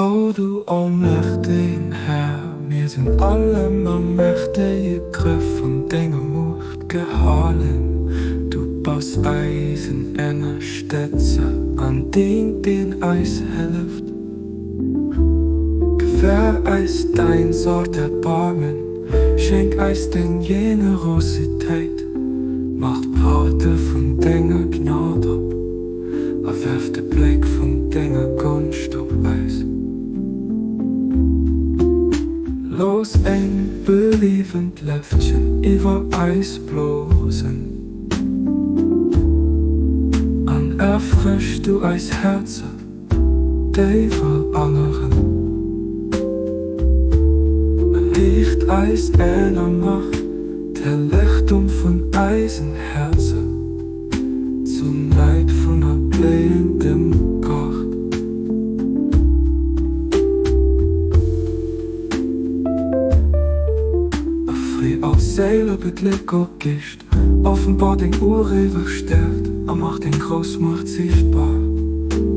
O du allmächtegen Här, mir sinn all ëmmer mächtege Grëff vun denger Muecht gehalen. Du bass eisen Ënnerstëtzer an deen, deen eis hëlleft. Gewähr eis dein sort Erbarmen, schenk eis deng Generositéit, mach d'Porte vun denger Gnad op a werf de Bléck vun denger Gonscht op eis. Looss eng beliewend Lëftchen iwwer eis blosen an erfrësch du eis Häerzer. Déi verangeren. Erliicht eis Aen a mach d'Hellegtum vun eisen Häerzer zum Leib vun erbléiendem Gaart. Erfree all Séil op et Gléck, o Geescht. Offenbar deng ureeweg Stäerkt a mach deng grouss Muecht siichtbar.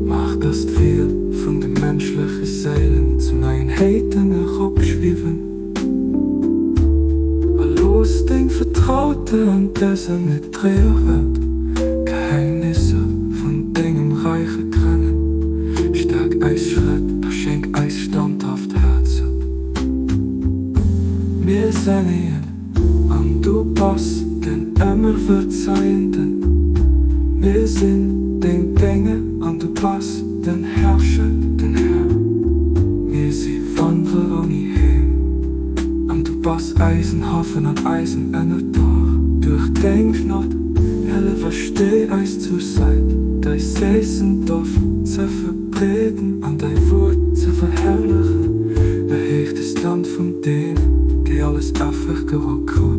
Maach, dass d'Wiel vun de menschleche Séilen zu neien Héiten eropschwiewen. A looss deng Vertraute an dëser niddreger Welt d'Geheimnisser vun dengem Räich erkennen. Stäerk eis Schrëtt a schenk eis standhaft Häerzer. Mir sinn een. An du bass den Ëmmerverzeienden. Mir sinn deng Dénger an du bass den Herrscher, den Här. Mir si Wanderer ouni Heem an du bass eisen Hafen an eisen Ënnerdaach. Duerch deng Gnod, hëllef a stéi eis zur Säit, däi séissen Doft ze verbreeden an däi Wuert ze verherrlechen. Erhéich de Stand vun deem, déi alles Affer geholl kruten.